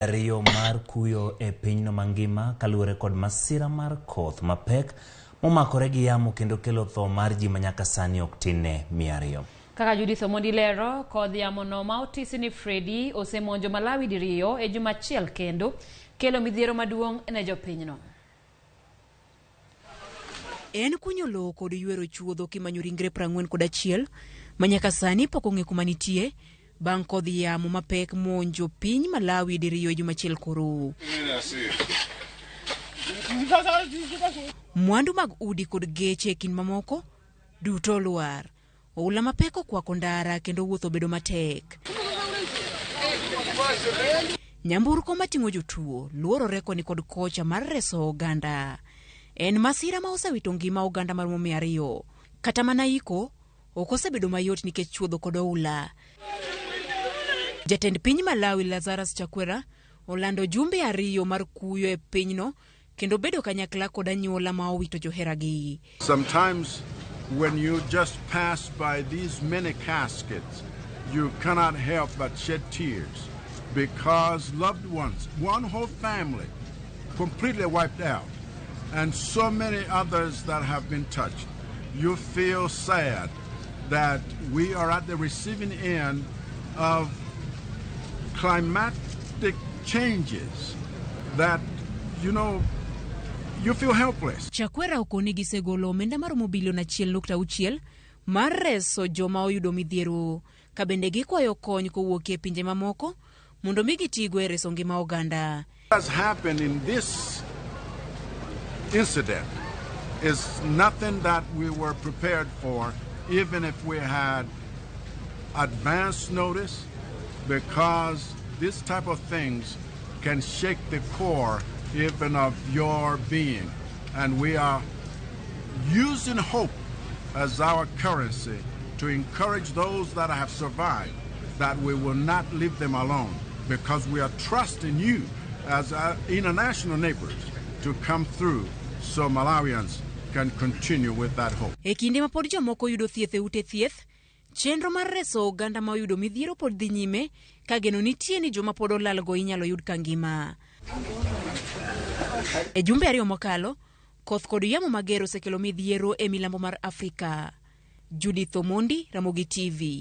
Ariyo mar kuyo e pinyno mangima kaluwore kod masira mar koth mapek momakore gi yamo kendo kelo tho mar ji manyaka sani ok tin ne 200. Kaka Judith Omondi lero, kodh yamono ma otisi ni Freddy osemonjo Malawi diriyo e juma achiel kendo kelo midhiero maduong' ne jopinyno. En kunyo lowo kod ywero chuodho kimanyo ringre 41 ma nyaka sani pok ong'e kuma nitie bang' kodh yamo mapek monjo piny Malawi diriyo e juma achiel koro. Mwandu mag udi kod geche e kind mamoko duto olwar. Oula mapek okwako ndara kendo wuoth obedo matek. Nyamburko mating'o jotuo luorore koni kod kocha mar reso oganda. En masira ma osewito ngima oganda maromo 200. Kata mana iko ok osebedo mayot nikech chuodho kod oula. Jatend piny Malawi Lazarus Chakwera olando jumbe ariyo mar kuyo e pinyno kendo bedo kanyakla kod anyuola ma owito joheragi. Sometimes when you just pass by these many caskets, you cannot help but shed tears because loved ones, one whole family, completely wiped out, and so many others that have been touched. You feel sad that we are at the receiving end of climatic changes that, you feel helpless. Chakwera okoni gisegolo omenda maromo bilion 1.6 mar reso joma oyudo midhiero ka bende gikwayo kony kowuok e pinje mamoko mondo mi gitigo e reso ngima oganda. What has happened in this incident is nothing that we were prepared for, even if we had advance notice, because this type of things can shake the core even of your being. And we are using hope as our currency to encourage those that have survived that we will not leave them alone, because we are trusting you as our international neighbors to come through so Malawians can continue with that hope. E kinde ma pod jomoko yudo thieth e ute thieth, chenro mar reso oganda ma oyudo midhiero pod dhi nyime ka geno nitie ni joma pod olalgo inyalo yud ka ngima. E jumbe ariyo mokalo, koth kod yamo mager osekelo midhiero e milambo mar Afrika. Judith Omondi, Ramogi TV.